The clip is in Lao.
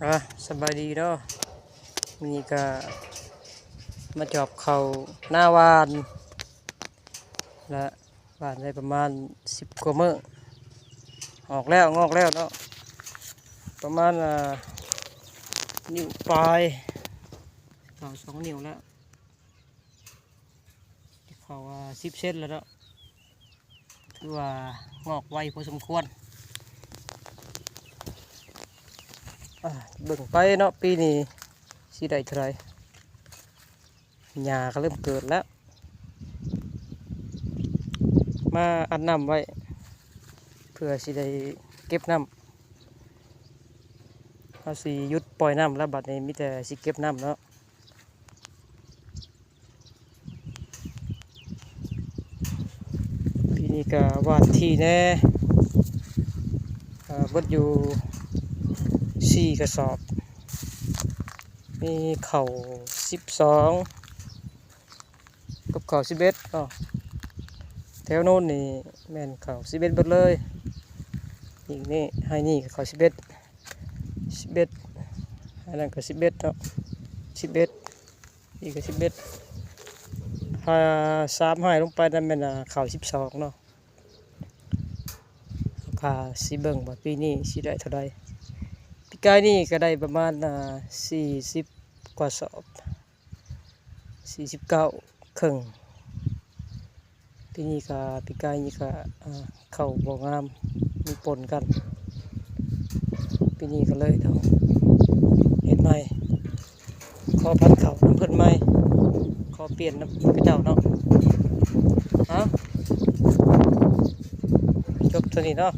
ອ່ະ ສະບາຍດີເນາະ ມື້ນີ້ກະມາຈອບເຂົ້ານາຫວານ ລະຫວານໄດ້ປະມານສິບກວ່າມື້ ອອກແລ້ວ ງອກແລ້ວເນາະ ປະມານ ອ່າ ນິ້ວປາຍ ເຂົ້າສອງນິ້ວແລ້ວ. ເຂົ້າວ່າສິບເຊັນແລ້ວເນາະ ຖືວ່າງອກໄວພໍສົມຄວນ. ອ່າ ເບິ່ງໄປເນາະ ປີນີ້ຊິໄດ້ເທົ່າໃດ ຫຍ້າກໍເລີ່ມເກີດແລ້ວ ມາອັດນ້ຳໄວ້ ເພື່ອຊິໄດ້ເກັບນ້ຳ ເຮົາຊິຢຸດປ່ອຍນ້ຳແລ້ວ ບັດນີ້ມີແຕ່ຊິເກັບນ້ຳເນາະ. ປີນີ້ກະຫວ່ານຖີ່ແດ່ ເອີ ເບິດຢູ່ສີ່ກະສອບ ມີເຂົ້າສິບສອງ ກັບເຂົ້າສິບເອັດເນາະ ແຖວໂນ້ນນີ້ແມ່ນເຂົ້າສິບເອັດເບິດເລີຍ ອີກນີ້ ໄຮ່ນີ້ກໍເຂົ້າສິບເອັດ ສິບເອັດ ໄຮ່ນັ້ນກໍສິບເອັດເນາະ ສິບເອັດ ອີກກໍສິບເອັດ ຖ້າສາມໄຮ່ລົງໄປນັ້ນແມ່ນ ອ່າ ເຂົ້າສິບສອງເນາະ. ກະຊິເບິ່ງວ່າປີນີ້ຊິໄດ້ເທົ່າໃດ ປີກາຍນີ້ກະໄດ້ປະມານ ອ່າ ສີ່ສິບກວ່າສອບ ສີ່ສິບເກົ້າເຄິ່ງ ປີນີ້ກະ ປີກາຍນີ້ກະ ອ່າ ເຂົ້າບໍ່ງາມ ມັນປົນກັນ ປີນີ້ກະເລີຍຕ້ອງເຮັດໃໝ່ ຂໍພັນເຂົ້ານຳເພິ່ນໃໝ່ ຂໍປ່ຽນນຳເຂົາເຈົ້າເນາະ. ເອົາ ຈົບເທົ່ານີ້ເນາະ.